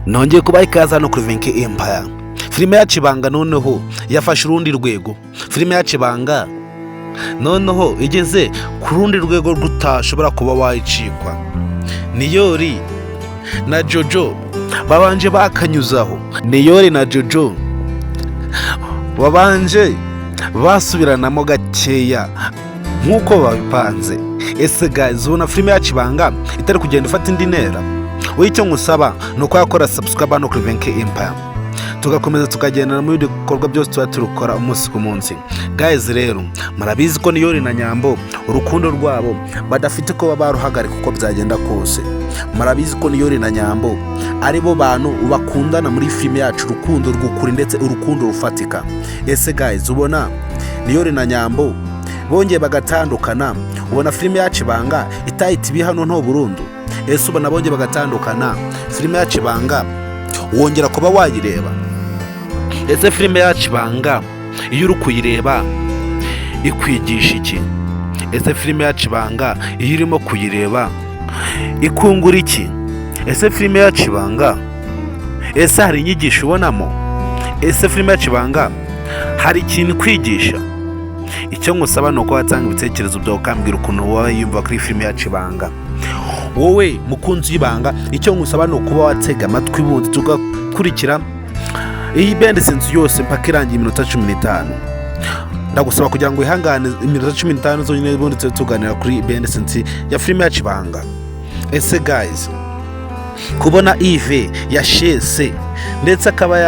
Nongeye kubaha ikaze hano kuri Venke Empire. Filime yacu Ibanga noneho yafashe urundi rwego. Filime yacu Ibanga noneho igeze ku rundi rwego rutashobora kuba wayicikwa. Niyori na Jojo babanje bakanyuzaho. Niyori na Jojo babanje basubiranamo gakeya nk'uko babipanze. Ese guys, ubona filime yacu Ibanga itari kugenda ifata indi ntera? Wowe icyo ngusaba ni uko yakora subscribe hano kuri Venke Empire, tugakomeza tukagendana muri bikorwa byose tuba turukora umunsi ku munsi. Guys rero, murabizi ko Niyori na Nyambo urukundo rwabo badafite ko baruhagarika uko byagenda kose. Murabizi ko Niyori na Nyambo ari bo bantu bakundana muri filime yacu, urukundo rw'ukuri ndetse urukundo rufatika. Ese guys, ubona Niyori na Nyambo bongeye bagatandukana, ubona filime yacu Ibanga itahita ibi hano nto burundu? Ese ubona bongeye bagatandukana, filime yacu Ibanga wongera kuba wayireba? Ese filime yacu Ibanga iyo uri kuyireba ikwigisha iki? Ese filime yacu Ibanga iyo urimo kuyireba ikungura iki? Ese filime yacu Ibanga, ese hari inyigisho ubonamo? Ese filime yacu Ibanga hari ikintu ikwigisha? Icyo ngusaba ni uko watanga ibitekerezo byawe, ukambwira ukuntu wowe yumva kuri filime yacu Ibanga. Wowe mukunzi w'Ibanga, icyo ngusaba ni ukuba watega amatwi, bundi tugakurikira iyi behind scenes yose mpaka irangiye, iminota 15. Ndagusaba kugira ngo wihangane iminota 15 zonyine, ubundi tube tuganira kuri behind scenes ya filime yacu Ibanga. Ese guys, kubona Yves yashese ndetse akaba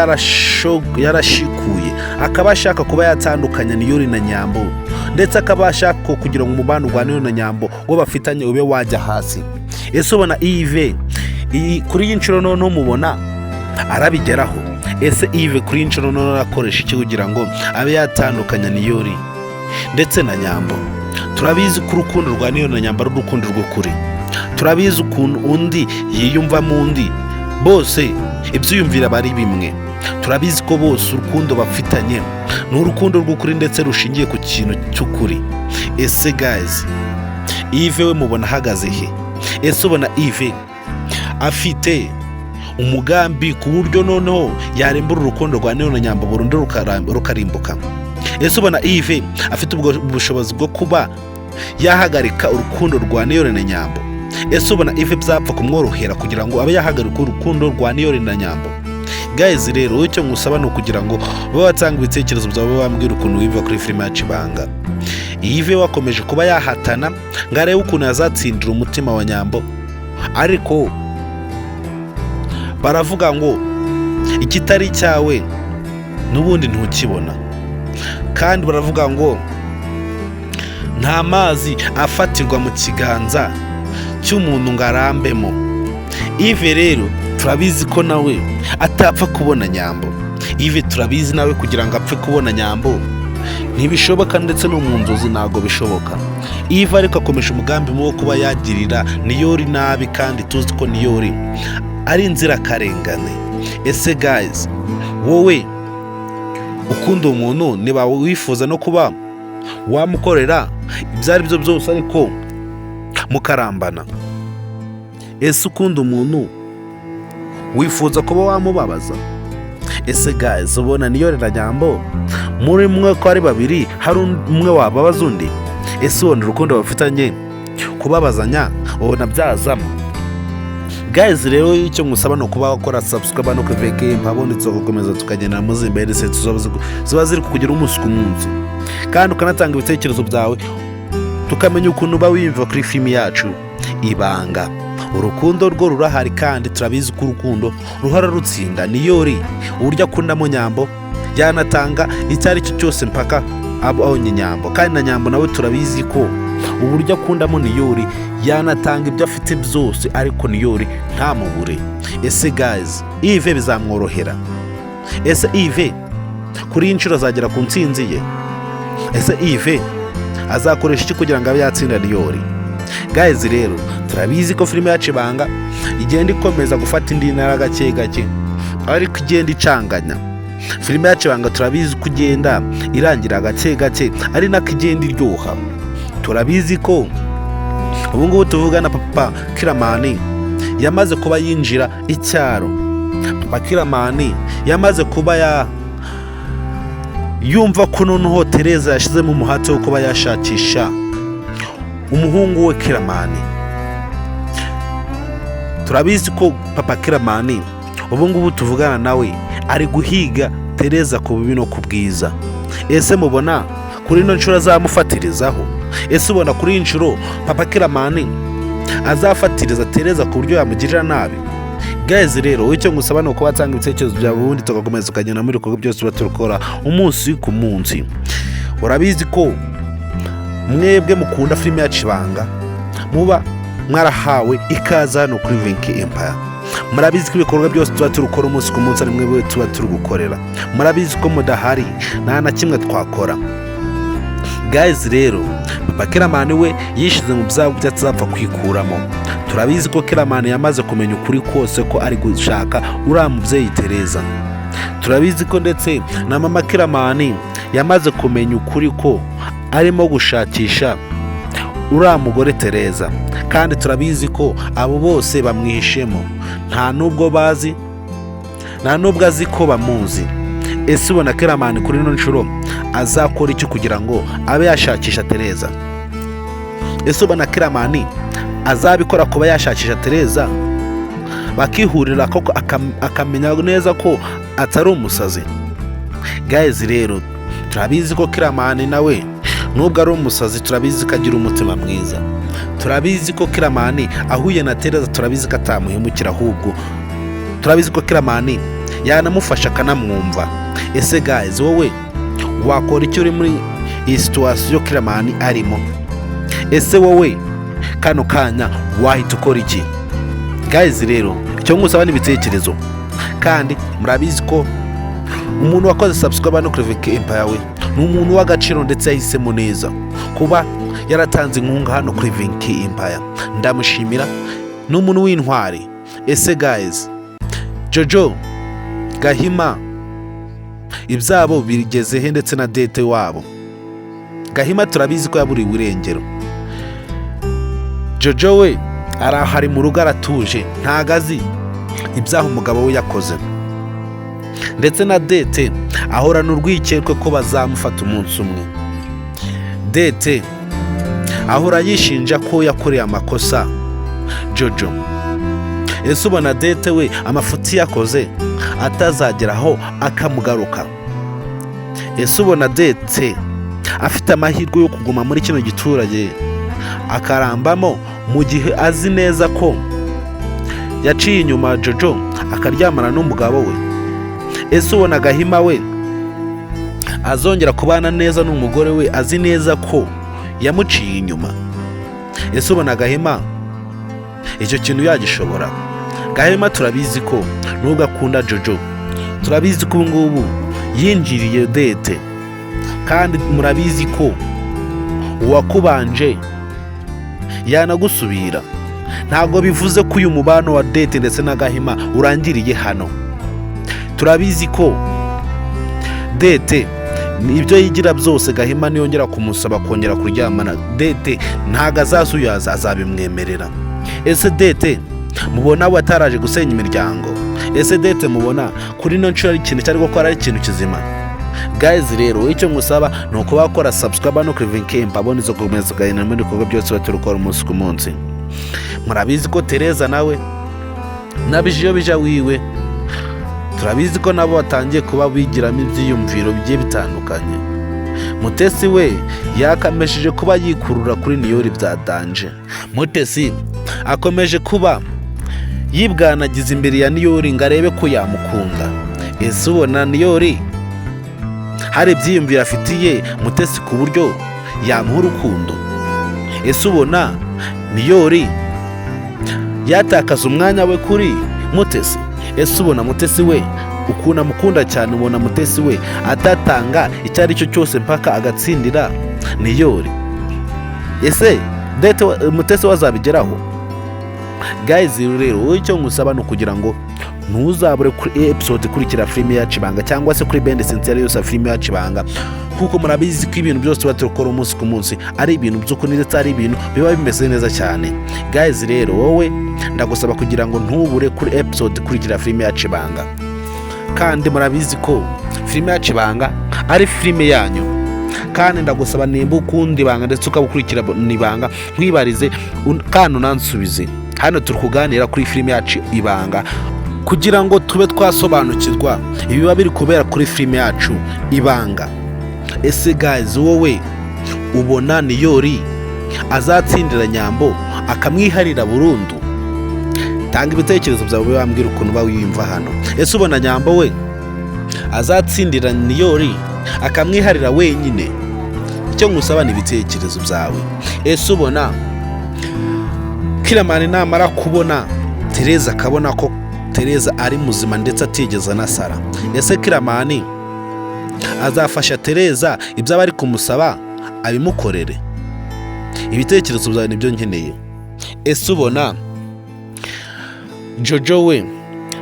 yarashikuye, akaba ashaka kuba yatandukanya Niyori na Nyambo, ndetse akaba ashaka kugira ngo umubano wa Niyori na Nyambo wo bafitanye ube wajya hasi, ese ubona Yves kuri iyi nshuro noneho mubona arabigeraho? Ese Yves kuri iyi nshuro noneho arakoresha iki kugira ngo abe yatandukanya Niyori ndetse na Nyambo? Turabizi ko urukundo rwa Niyori na Nyambo ari urukundo rw'ukuri. Turabizi ukuntu undi yiyumvamo undi, bose ibyiyumvira aba ari bimwe. Turabizi ko bose urukundo bafitanye ni urukundo rw'ukuri ndetse rushingiye ku kintu cy'ukuri. Ese guys, Yves we mubona ahagaze he? Ese ubona Yves afite umugambi ku buryo noneho yarimbura urukundo rwa Niyori na Nyambo burundu rukarimbuka? Ese ubona Yves afite ubwo bushobozi bwo kuba yahagarika urukundo rwa Niyori na Nyambo? Ese ubona Yves byapfa kumworohera kugira ngo abe yahagarika urukundo rwa Niyori na Nyambo? Guys rero, wowe icyo ngusaba ni ukugira ngo ube watanga ibitekerezo byawe, wambwira ukuntu wumva kuri filime yacu Ibanga. Yves wakomeje kuba yahatana ngo arebe ukuntu yazatsindira umutima wa Nyambo, ariko baravuga ngo ikitari icyawe n'ubundi ntukibona, kandi baravuga ngo nta mazi afatirwa mu kiganza cy'umuntu ngo arambemo. Yves rero turabizi ko nawe atapfa kubona Nyambo. Yves turabizi nawe kugira ngo apfe kubona Nyambo ntibishoboka, ndetse no mu nzozi ntabwo bishoboka. Yves ariko akomeje umugambi wo kuba yagirira Niyori nabi, kandi tuzi ko Niyori ari inzirakarengane. Ese guys, wowe ukunda umuntu, niba wifuza no kuba wamukorera ibyo ari byo byose ariko mukarambana? Ese ukunda umuntu, wifuza kuba wamubabaza? Ese guys, ubona Niyori na Nyambo muri mwe ko ari babiri hari umwe wababaza undi? Ese ubona urukundo bafitanye kubabazanya ubona byazamo? Guys rero, icyo ngusaba ni ukuba wakora subscribe no kuri VK, mpabonetse gukomeza tukagendana mu imbere ziba ziri kukugira umunsi ku munsi, kandi ukanatanga ibitekerezo byawe, tukamenya ukuntu uba wiyumva kuri filimi yacu Ibanga. Urukundo rwo rurahari, kandi turabizi ko urukundo ruhora rutsinda. Niyori uburyo akundamo Nyambo, yanatanga icyo ari cyo cyose mpaka abonye Nyambo, kandi na Nyambo nawe turabizi ko uburyo akundamo Niyori yanatanga ibyo afite byose ariko Niyori ntamubure. Ese guys, Yves bizamworohera? Ese Yves kuri iyi nshuro azagera ku ntsinzi ye? Ese Yves azakoresha iki kugira ngo abe yatsinda Niyori? Guys rero, turabizi ko filime yacu Ibanga igenda ikomeza gufata indi ntara gake gake, ariko igenda icanganya. Filime yacu Ibanga turabizi ko igenda irangira gake gake, ari nako igenda iryoha. Turabizi ko ubu ngubu tuvugana papa Kiramani yamaze kuba yinjira icyaro. Papa Kiramani yamaze kuba ya yumva ko noneho Tereza yashyizemo umuhate wo kuba yashakisha umuhungu we Kiramani. Turabizi ko Papa Kiramani ubu ngubu tuvugana nawe ari guhiga Tereza ku bubi no ku bwiza. Ese mubona kuri ino nshuro azamufatirizaho? Ese ubona kuri iyi nshuro Papa Kiramani azafatiriza Tereza ku buryo yamugirira nabi? Guys rero, icyo ngusaba ni uko watanga ibitekerezo byawe, ubundi tugakomeza tukagenda muri ibikorwa byose tuba turikora umunsi ku munsi. Urabizi ko mwebwe mukunda filime yacu Ibanga, muba mwarahawe ikaze hano kuri Venke Empire. Murabizi ko ibikorwa byose tuba turikora umunsi ku munsi ari mwebwe tuba turi gukorera. Murabizi ko mudahari nta na kimwe twakora. Guys rero, Papa Kiramani we yishyize mu byago byo atazapfa kwikuramo. Turabizi ko Kiramani yamaze kumenya ukuri kose ko ari gushaka uriya mubyeyi Tereza. Turabizi ko ndetse na mama Kiramani yamaze kumenya ukuri ko arimo gushakisha uriya mugore Tereza, kandi turabizi ko abo bose bamwihishemo, nta nubwo bazi, nta nubwo azi ko bamuzi. Ese ubona Kiramani kuri ino nshuro azakora iki kugira ngo abe yashakisha Tereza? Ese ubona Kiramani azabikora kuba yashakisha Tereza bakihurira koko, akamenya neza ko atari umusazi? Guys rero, turabizi ko Kiramani nawe nubwo ari umusazi, turabizi ko agira umutima mwiza. Turabizi ko Kiramani ahuye na Tereza, turabizi ko atamuhemukira, ahubwo turabizi ko Kiramani yanamufasha akanamwumva. Ese guys, wowe wakora icyo uri muri iyi situation Kiramani arimo? Ese wowe kano kanya wahita ukora iki? Guys rero, icyo ngusaba ni ibitekerezo, kandi murabizi ko umuntu wakoze subscribe no kuri Venke Empire we ni umuntu w'agaciro, ndetse yahisemo neza kuba yaratanze inkunga hano kuri Venke Empire. Ndamushimira, ni umuntu w'intwari. Ese guys, Jojo, Gahima ibyabo bigeze he, ndetse na Dete wabo? Gahima turabizi ko yaburiwe irengero. Jojo we arahari mu rugo aratuje, ntago azi ibyaha umugabo we yakoze, ndetse na Dete ahorana urwikekwe ko bazamufata umunsi umwe. Dete ahora yishinja ko yakoreye amakosa Jojo. Ese ubona Dete we amafuti yakoze atazageraho akamugaruka? Ese ubona Dete afite amahirwe yo kuguma muri kino giturage akarambamo, mu gihe azi neza ko yaciye inyuma Jojo akaryamana n'umugabo we? Ese ubona Gahima we azongera kubana neza n'umugore we, azi neza ko yamuciye inyuma? Ese ubona Gahima icyo kintu yagishobora? Gahima turabizi ko nubwo akunda Jojo, turabizi ko ubu ngubu yinjiriye Dete, kandi murabizi ko uwakubanje yanagusubira. Ntabwo bivuze ko uyu mubano wa Dete ndetse na Gahima urangiriye hano. Turabizi ko Dete ibyo yigira byose, Gahima niyongera kumusaba kongera kuryamana, Dete ntabwo azazuyaza, azabimwemerera. Ese Dete mubona we ataraje gusenya imiryango? Ese Dete mubona kuri ino nshuro ari ikintu cyari gukora ari ikintu kizima? Guys rero, icyo ngusaba ni ukuba wakora subscribe no kuri Venke Empire, izo gukomeza ukagendera muri ibikorwa byose tuba umunsi ku munsi. Murabizi ko Tereza nawe na Bijiyo bija wiwe, turabizi ko nabo batangiye kuba bigiramo ibyiyumviro bigiye bitandukanye. Mutesi we yakamesheje kuba yikurura kuri Niyori bya danger. Mutesi akomeje kuba yibwanagiza imbere ya Niyori ngo arebe ko yamukunda. Ese ubona Niyori hari ibyiyumviro afitiye Mutesi ku buryo yamuha urukundo? Ese ubona Niyori yatakaza umwanya we kuri Mutesi? Ese ubona Mutesi we ukuntu amukunda cyane, ubona Mutesi we atatanga icyo ari cyo cyose mpaka agatsindira Niyori? Ese Dete Mutesi we azabigeraho? Guys rero, wowe icyo ngusaba ni ukugira ngo ntuzabure kuri episode ikurikira filime yacu Ibanga, cyangwa se kuri bende sensiyeri yose ya filime yacu Ibanga, kuko murabizi ko ibintu byose tuba turakora umunsi ku munsi ari ibintu by'ukuri, ndetse ari ibintu biba bimeze neza cyane. Guys rero, wowe ndagusaba kugira ngo ntubure kuri episode ikurikira filime yacu Ibanga. Kandi murabizi ko filime yacu Ibanga ari filime yanyu. Kandi ndagusaba, nimba ukunda Ibanga ndetse ukaba ukurikira Ibanga, nkwibarize kandi unansubize. Hano turi kuganira kuri filime yacu Ibanga kugira ngo tube twasobanukirwa ibiba biri kubera kuri filime yacu Ibanga. Ese guys, wowe ubona Niyori azatsindira Nyambo akamwiharira burundu? Tanga ibitekerezo byawe, ube wambwira ukuntu uba wiyumva hano. Ese ubona Nyambo we azatsindira Niyori akamwiharira wenyine? Icyo ngusaba ni ibitekerezo byawe. Ese ubona Kiramani namara kubona Tereza, akabona ko Tereza ari muzima ndetse atigeze anasara, ese Kiramani azafasha Tereza, ibyo aba ari kumusaba abimukorere? Ibitekerezo byawe nibyo nkeneye. Ese ubona Jojo we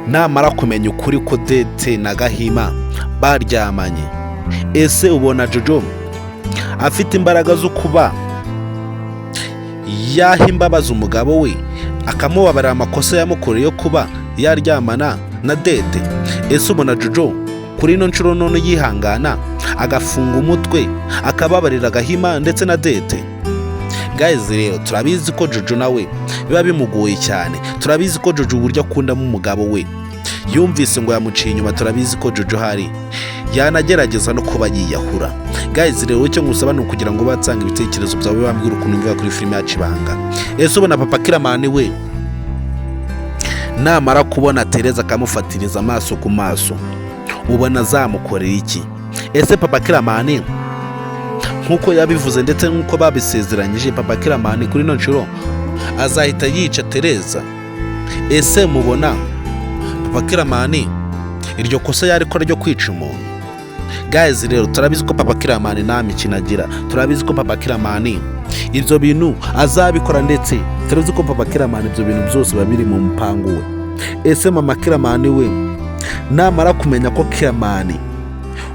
namara kumenya ukuri ko Dete na Gahima baryamanye, ese ubona Jojo afite imbaraga zo kuba yaha imbabazi umugabo we, akamubabarira amakosa yamukoreye yo kuba yaryamana na Dete? Ese ubona Jojo kuri ino nshuro none yihangana, agafunga umutwe, akababarira Gahima ndetse na Dete? Guys rero, turabizi ko Jojo nawe biba bimugoye cyane. Turabizi ko Jojo uburyo akundamo umugabo we, yumvise ngo yamuciye inyuma, turabizi ko Jojo hari yanagerageza no kuba yiyahura. Guys rero, icyo ngusaba ni ukugira ngo batanga ibitekerezo byawe, bambwira ukuntu mbiva kuri filime yacu Ibanga. Ese ubona papa Kiramani we namara kubona Tereza akamufatiriza amaso ku maso, ubona azamukorera iki? Ese papa Kiramani, nk'uko yabivuze ndetse nk'uko babisezeranyije, papa Kiramani kuri ino nshuro azahita yica Tereza? Ese mubona papa Kiramani iryo kosa yarikora ryo kwica umuntu? Guys rero, turabizi ko papa Kiramani nta mikino agira. Turabizi ko papa Kiramani ibyo bintu azabikora, ndetse turabizi ko papa Kiramani ibyo bintu byose biba biri mu mupango we. Ese mama Kiramani we namara kumenya ko Kiramani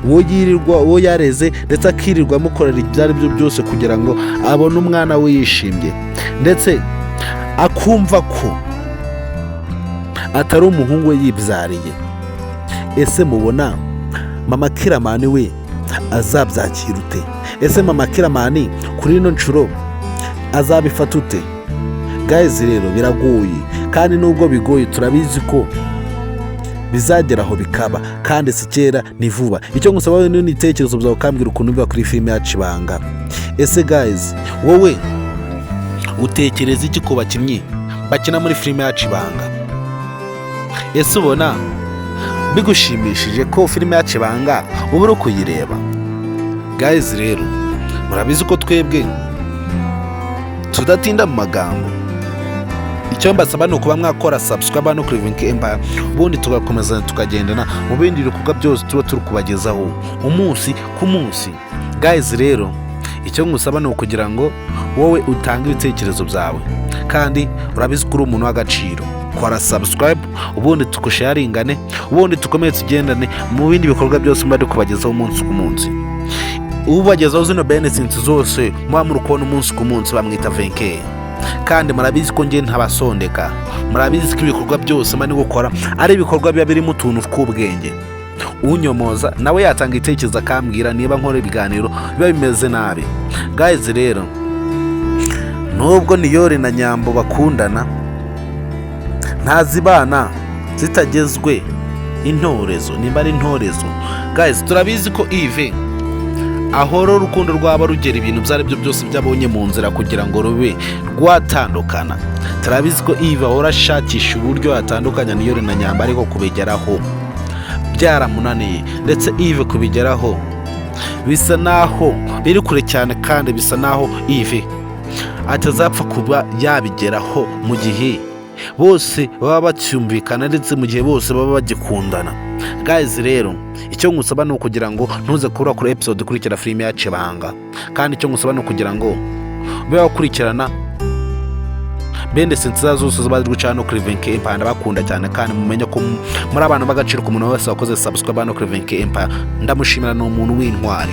uwo yirirwa, uwo yareze, ndetse akirirwa amukorera ibyo ari byo byose kugira ngo abone umwana we yishimye, ndetse akumva ko atari umuhungu we yibyariye, ese mubona mama Kiramani we azabyakira ute? Ese mama Kiramani kuri ino nshuro azabifata ute? Guys rero, biragoye, kandi nubwo bigoye turabizi ko bizagera aho bikaba, kandi si kera ni vuba. Icyo ngusaba wowe ni ibitekerezo byawe, ukambwira ukuntu biba kuri filime yacu Ibanga. Ese guys, wowe utekereza iki ku bakinnyi bakina muri filime yacu Ibanga? Ese ubona bigushimishije ko filime yacu Ibanga uba uri kuyireba? Guys rero, murabizi ko twebwe tudatinda mu magambo. Icyo mbasaba ni ukuba mwakora subscribe no kuri Vinki Empire, ubundi tugakomeza tukagendana mu bindi bikorwa byose tuba turi kubagezaho umunsi ku munsi. Guys rero, icyo ngusaba ni ukugira ngo wowe utange ibitekerezo byawe, kandi urabizi ko uri umuntu w'agaciro. Kora subscribe, ubundi tukusharingane, ubundi dukomeze tugendane mu bindi bikorwa byose mba kubagezaho umunsi ku munsi. Ubagezaho zino benefits zose muba muri kubona umunsi ku munsi bamwita Venke, kandi murabizi ko njye ntabasondeka. Murabizi ko ibikorwa byose mba ndi gukora ari ibikorwa biba birimo utuntu tw'ubwenge. Unyomoza nawe yatanga ibitekerezo, akambwira niba nkora ibiganiro biba bimeze nabi. Guys rero, nubwo Niyori na Nyambo bakundana, ntazibana zitagezwe intorezo, nimba ari intorezo. Guys, turabizi ko Yves ahora urukundo rwaba rugera ibintu ibyo ari byo byose byabonye mu nzira kugira ngo rube rwatandukana. Turabizi ko Yves ahora ashakisha uburyo yatandukanya Niyori na Nyambo, ariko kubigeraho byaramunaniye, ndetse Yves kubigeraho bisa naho biri kure cyane, kandi bisa naho Yves atazapfa kuba yabigeraho mu gihe bose baba bacyumvikana, ndetse mu gihe bose baba bagikundana. Guys rero, icyo ngusaba ni ukugira ngo ntuze kubura kuri episode ikurikira filime yacu Ibanga. Kandi icyo ngusaba ni ukugira ngo ube wakurikirana Bende nziza zose ziba ziri guca hano kuri Venke Empire, ndabakunda cyane kandi mumenye ko muri abantu b'agaciro. Ku muntu wese wakoze subscribe hano kuri Venke Empire, ndamushimira, ni umuntu w'intwari.